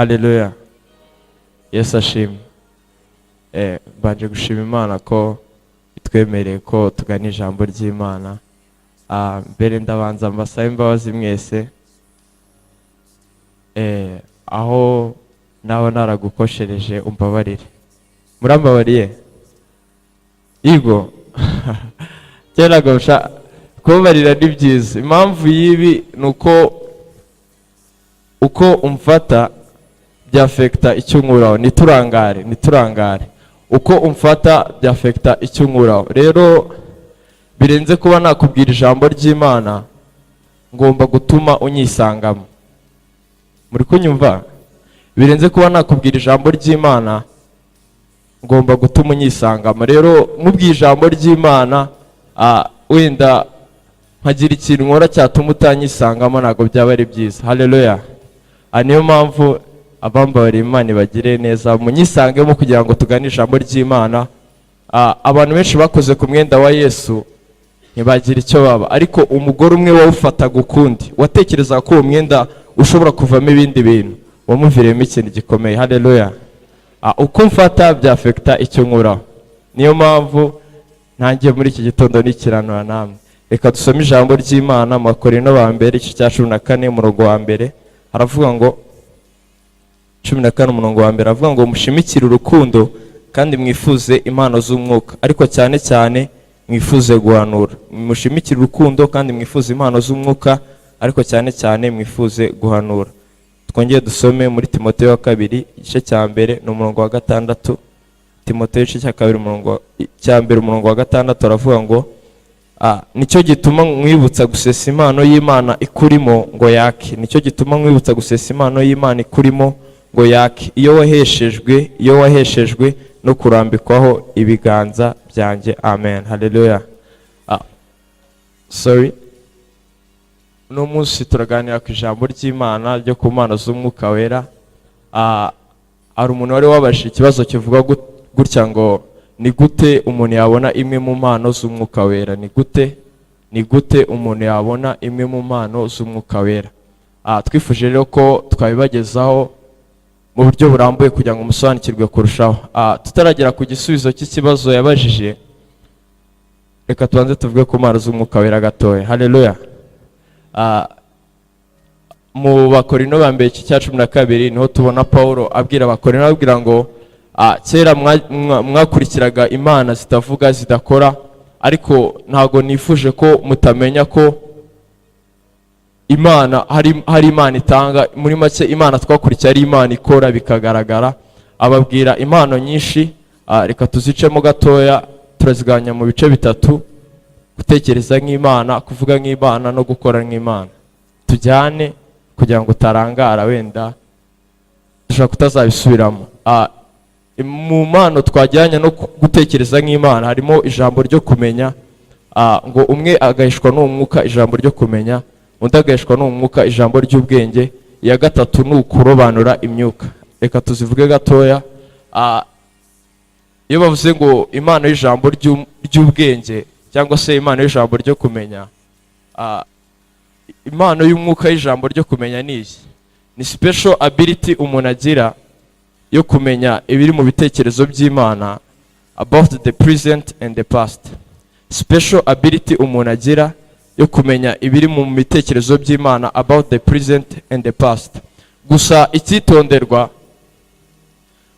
Haleluya, Yesu ashimwe. Mbanje gushima Imana ko itwemereye ko tugana ijambo ry'Imana. Mbere ndabanza mbasabe imbabazi mwese aho nawe naragukoshereje, umbabarire. Murambabariye? Yego, kera gusha kubabarira ni byiza. Impamvu y'ibi ni uko uko umfata byaffecta icyo unkuraho. Niturangare, niturangare, uko umfata byaffecta icyo unkuraho. Rero birenze kuba nakubwira ijambo ry'Imana, ngomba gutuma unyisangamo. Muri kunyumva? Birenze kuba nakubwira ijambo ry'Imana, ngomba gutuma unyisangamo. Rero mubwiye ijambo ry'Imana, wenda nkagira ikintu nkora cyatuma utanyisangamo, ntabwo byaba ari byiza. Haleluya. Niyo mpamvu abambabariye, Imana ibagire neza, munyisangemo kugira ngo tugane ijambo ry'Imana. Abantu benshi bakoze ku mwenda wa Yesu ntibagira icyo baba, ariko umugore umwe wawufataga ukundi, watekerezaga ko uwo mwenda ushobora kuvamo ibindi bintu, wamuviriyemo ikintu gikomeye. Haleluya. Uko mfata byaffecta icyo nkuraho. Niyo mpamvu ntangiye muri iki gitondo nikiranura namwe. Reka dusome ijambo ry'Imana mu Bakorinto ba mbere, igice cya 14, umurongo wa mbere. Haravuga ngo, 14 umurongo wa mbere, aravuga ngo: "Mushimikire urukundo kandi mwifuze impano z'umwuka, ariko cyane cyane mwifuze guhanura." Mushimikire urukundo kandi mwifuze impano z'umwuka, ariko cyane cyane mwifuze guhanura. Twongere dusome muri Timoteyo wa kabiri, igice cya mbere, ni umurongo wa gatandatu. Timoteyo igice cya kabiri, umurongo cya mbere, umurongo wa gatandatu, aravuga ngo: "Nicyo gituma nkwibutsa gusesa impano y'Imana ikurimo ngo yake. Nicyo gituma nkwibutsa gusesa impano y'Imana ikurimo ngo yake, iyo waheshejwe no kurambikwaho ibiganza byanjye." Amen, haleluya. Sorry, uno munsi turaganira ku ijambo ry'Imana ryo ku mpano z'Umwuka Wera. Hari umuntu wari wabajije ikibazo kivuga gutya ngo: "Ni gute umuntu yabona imwe mu mpano z'Umwuka Wera? Ni gute umuntu yabona imwe mu mpano z'Umwuka Wera?" Twifuje rero ko twabibagezaho mu buryo burambuye kugira ngo musobanukirwe kurushaho. Tutaragera ku gisubizo cy'ikibazo yabajije, reka tubanze tuvuge ku mpano z'Umwuka Wera gatoya. Haleluya. Mu Bakorino ba mbere, iki cya 12, niho tubona Paul abwira Abakorino, ababwira ngo: "Kera mwakurikiraga imana zitavuga, zidakora, ariko ntabwo nifuje ko mutamenya ko Imana hari Imana itanga." Muri make, Imana twakurikiye ari Imana ikora bikagaragara. Ababwira impano nyinshi. Reka tuzicemo gatoya, turazigabanya mu bice bitatu: gutekereza nk'Imana, kuvuga nk'Imana no gukora nk'Imana. Tujyane kugira ngo utarangara, wenda dushobora kutazabisubiramo. Mu mpano twajyanye no gutekereza nk'Imana harimo ijambo ryo kumenya, ngo umwe agahishwa n'uwo mwuka ijambo ryo kumenya, undi agahishwa n'uwo mwuka ijambo ry'ubwenge, iya gatatu ni ukurobanura imyuka. Reka tuzivuge gatoya. Iyo bavuze ngo impano y'ijambo ry'ubwenge cyangwa se impano y'ijambo ryo kumenya, impano y'umwuka y'ijambo ryo kumenya ni iyi: ni special ability umuntu agira yo kumenya ibiri mu bitekerezo by'Imana about the present and the past. Special ability umuntu agira yo kumenya ibiri mu bitekerezo by'Imana about the present and the past. Gusa icyitonderwa,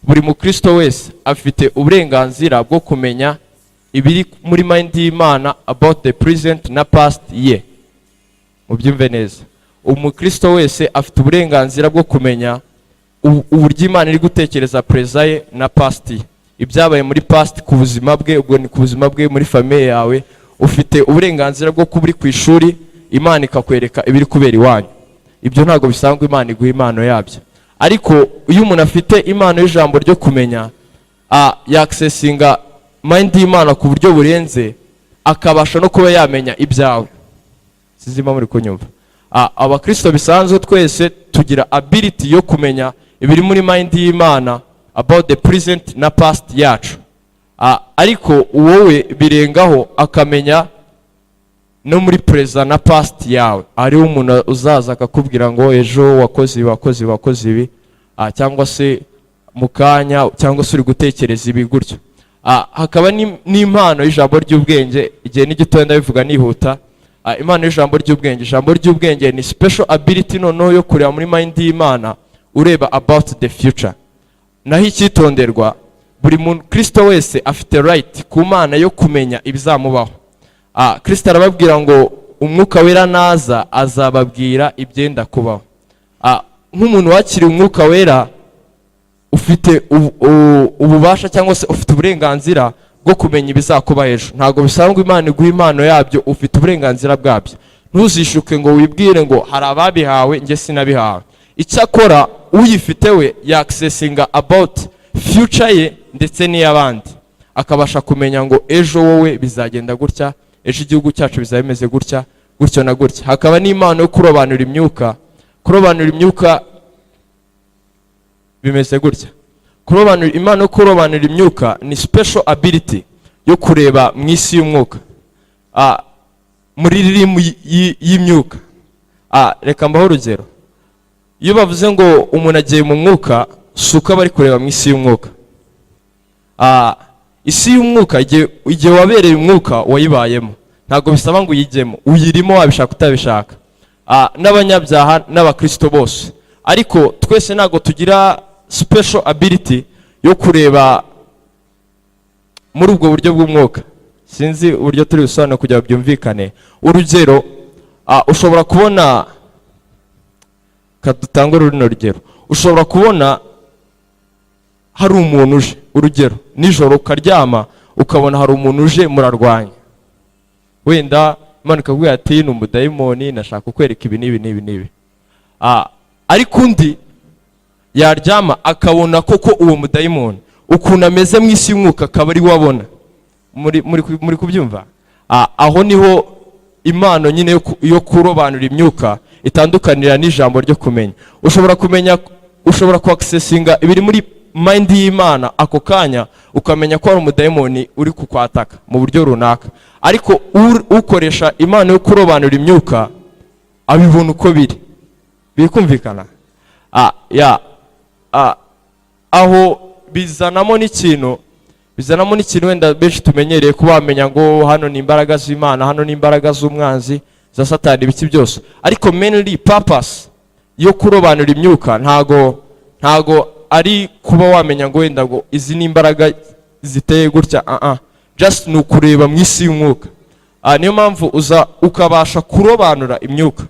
buri mukristo wese afite uburenganzira bwo kumenya ibiri muri mind y'Imana about the present na past ye. Mubyumve neza, umukristo wese afite uburenganzira bwo kumenya uburyo Imana iri gutekereza present ye na past ye, ibyabaye muri past ku buzima bwe. Ubwo ni ku buzima bwe, muri famille yawe. Ufite uburenganzira bwo kuba uri ku ishuri, Imana ikakwereka ibiri kubera iwanyu. Ibyo ntabwo bisangwa Imana iguha impano yabyo. Ariko iyo umuntu afite impano y'ijambo ryo kumenya, yaccessinga mind y'Imana ku buryo burenze, akabasha no kuba yamenya ibyawe. Sinzi muri kunyumva. Abakristo bisanzwe twese tugira ability yo kumenya ibiri muri mind y'Imana about the present na past yacu. Ariko wowe birengaho, akamenya no muri present na past yawe. Hariho umuntu uzaza akakubwira ngo: "Ejo wakoze ibi, wakoze ibi, wakoze ibi." cyangwa se mu kanya, cyangwa se uri gutekereza ibi gutyo. Hakaba n'impano y'ijambo ry'ubwenge. Igihe ni gitoya, ndabivuga nihuta. Impano y'ijambo ry'ubwenge, ijambo ry'ubwenge ni special ability noneho yo kureba muri mind y'Imana, ureba about the future. Naho icyitonderwa, buri muntu Kristo wese afite right ku Mana yo kumenya ibizamubaho. Kristo arababwira ngo Umwuka Wera naza azababwira ibyenda kubaho. Nk'umuntu wakiriye Umwuka Wera, ufite ububasha cyangwa se ufite uburenganzira bwo kumenya ibizakuba ejo. Ntabwo bisaba ngo Imana iguhe impano yabyo, ufite uburenganzira bwabyo. Ntuzishuke ngo wibwire ngo hari ababihawe, njye sinabihawe. Icyakora uyifite we yaccessinga about future ye ndetse n'iy'abandi, akabasha kumenya ngo ejo wowe bizagenda gutya, ejo igihugu cyacu bizaba bimeze gutya, gutyo na gutya. Hakaba n'impano yo kurobanura imyuka. Kurobanura imyuka bimeze gutya: kurobanura, impano yo kurobanura imyuka ni special ability yo kureba mu isi y'umwuka, muri realm y'imyuka. Reka mbaho urugero. Iyo bavuze ngo umuntu agiye mu mwuka, si uko aba ari kureba mu isi y'umwuka. Isi y'umwuka, igihe wabereye umwuka wayibayemo, ntabwo bisaba ngo uyijyemo, uyirimo wabishaka utabishaka. N'abanyabyaha n'abakristo bose, ariko twese ntabwo tugira special ability yo kureba muri ubwo buryo bw'umwuka. Sinzi uburyo turi busobanure kugira ngo byumvikane. Urugero, ushobora kubona, kadutange runo rugero, ushobora kubona hari umuntu uje, urugero nijoro ukaryama ukabona hari umuntu uje murarwanya, wenda Imana ikakubwira ati: "Ni umudayimoni, nashaka kukwereka ibi n'ibi n'ibi n'ibi." Ariko undi yaryama akabona koko uwo mudayimoni ukuntu ameze mu isi y'umwuka, akaba ari we abona. Muri kubyumva? Aho niho impano nyine yo kurobanura imyuka itandukanira n'ijambo ryo kumenya. Ushobora kumenya, ushobora kuaccessinga ibiri muri mind y'Imana ako kanya, ukamenya ko hari umudayimoni uri kukwataka mu buryo runaka, ariko ukoresha impano yo kurobanura imyuka abibona uko biri. Biri kumvikana? Ya, aho bizanamo n'ikintu wenda benshi tumenyereye kuba wamenya ngo hano ni imbaraga z'Imana, hano ni imbaraga z'umwanzi, za Satani, ibiki byose. Ariko mainly purpose yo kurobanura imyuka ntago ari kuba wamenya ngo wenda ngo izi ni imbaraga ziteye gutya. Just ni ukureba mu isi y'umwuka. Niyo mpamvu uza ukabasha kurobanura imyuka.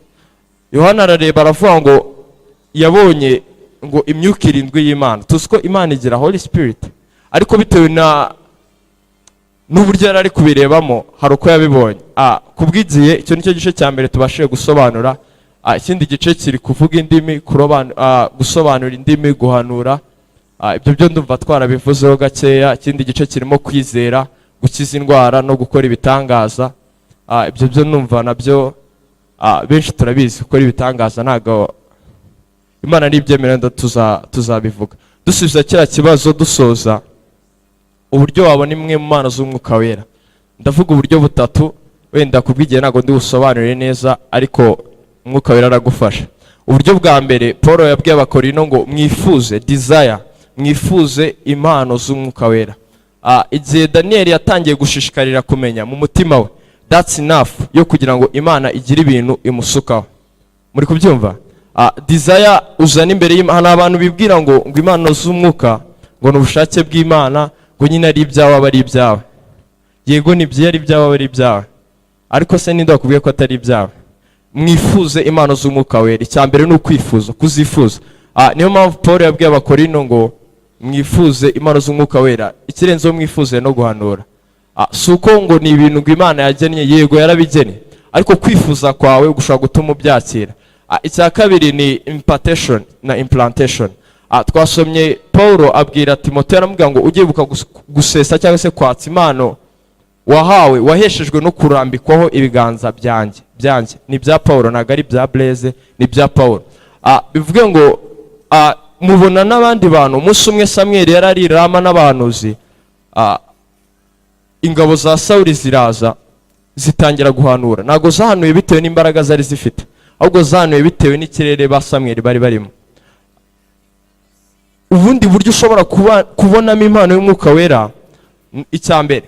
Yohana arareba aravuga ngo yabonye ngo imyuka irindwi y'Imana. Tuzi ko Imana igira Holy Spirit, ariko bitewe na n'uburyo yari ari kubirebamo, hari uko yabibonye. Kubw'igihe, icyo nicyo gice cya mbere tubashije gusobanura. Ikindi gice kiri kuvuga indimi, gusobanura indimi, guhanura. Ibyo byo ndumva twarabivuzeho gakeya. Ikindi gice kirimo kwizera, gukiza indwara no gukora ibitangaza. Ibyo byo numva nabyo benshi turabizi. Gukora ibitangaza ntabwo Imana nibyemera tuzabivuga. Dusubiza kiriya kibazo, dusoza, uburyo wabona imwe mu mpano z'Umwuka Wera, ndavuga uburyo butatu. Wenda kubw'igihe ntabwo ndi busobanure neza, ariko Umwuka Wera aragufasha. Uburyo bwa mbere, Paul yabwiye Abakorino ngo mwifuze, desire, mwifuze impano z'Umwuka Wera. Igihe Daniyeli yatangiye gushishikarira kumenya mu mutima we, that's enough yo kugira ngo Imana igire ibintu imusukaho. Muri kubyumva? Desire uzana imbere y'Imana. Hari abantu bibwira ngo impano z'umwuka ngo ni ubushake bw'Imana, ngo nyine ari ibyawe, aba ari ibyawe. Yego, ni byo, ari ibyawe, aba ari ibyawe, ariko se ninde wakubwiye ko atari ibyawe? Mwifuze impano z'Umwuka Wera. Icya mbere ni ukwifuza, kuzifuza. Niyo mpamvu Paul yabwiye Abakorino ngo mwifuze impano z'Umwuka Wera, ikirenzeho mwifuze no guhanura. Si uko ngo ni ibintu ngo Imana yagennye, yego yarabigennye, ariko kwifuza kwawe gushobora gutuma ubyakira. Icya kabiri ni impartation na implantation. Twasomye Paul abwira Timoteyo, aramubwira ngo ujye wibuka gusesa cyangwa se kwatsa impano wahawe, waheshejwe no kurambikwaho ibiganza byanjye. Byanjye ni ibya Paul, ntabwo ari ibya Blaise, ni ibya Paul. Bivuge ngo mubona n'abandi bantu. Umunsi umwe Samweli yari ari i Rama n'abahanuzi, ingabo za Sawuli ziraza zitangira guhanura. Ntabwo zahanuye bitewe n'imbaraga zari zifite, ahubwo zahanuye bitewe n'ikirere ba Samweli bari barimo. Ubundi buryo ushobora kubonamo impano y'Umwuka Wera, icya mbere,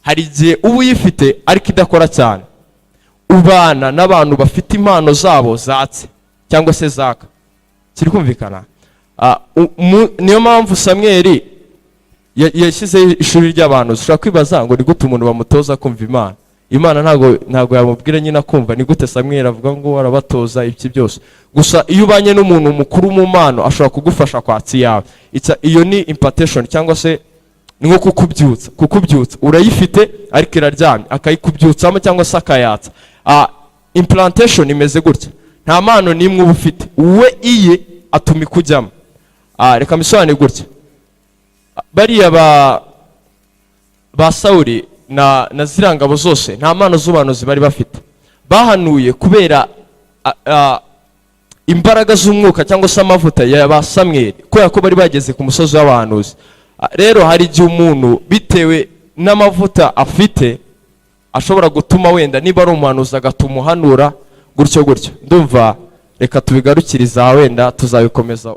hari igihe uba uyifite ariko idakora cyane. Ubana n'abantu bafite impano zabo zatse cyangwa se zaka. Kiri kumvikana? Niyo mpamvu Samweli yashyizeho ishuri ry'abantu. Ushobora kwibaza ngo ni gute umuntu bamutoza kumva Imana? Imana ntabwo yamubwira nyine akumva. Ni gute Samweli avuga ngo arabatoza iki byose? Gusa iyo ubanye n'umuntu mukuru mu mpano, ashobora kugufasha kwatsa iyawe. Iyo ni impartation, cyangwa se ni nko kukubyutsa. Urayifite ariko iraryamye, akayikubyutsamo cyangwa se akayatsa. Implantation imeze gutya: nta mpano n'imwe uba ufite, we iye atuma ikujyamo. Reka mbisobanure gutya: bariya ba Sawuli na ziriya ngabo zose nta mpano z'ubuhanuzi bari bafite. Bahanuye kubera imbaraga z'umwuka cyangwa se amavuta ya ba Samweli, kubera ko bari bageze ku musozi w'abahanuzi. Rero hari igihe umuntu, bitewe n'amavuta afite, ashobora gutuma wenda niba ari umuhanuzi agatuma uhanura gutyo gutyo. Ndumva reka tubigarukiriza aha, wenda tuzabikomeza.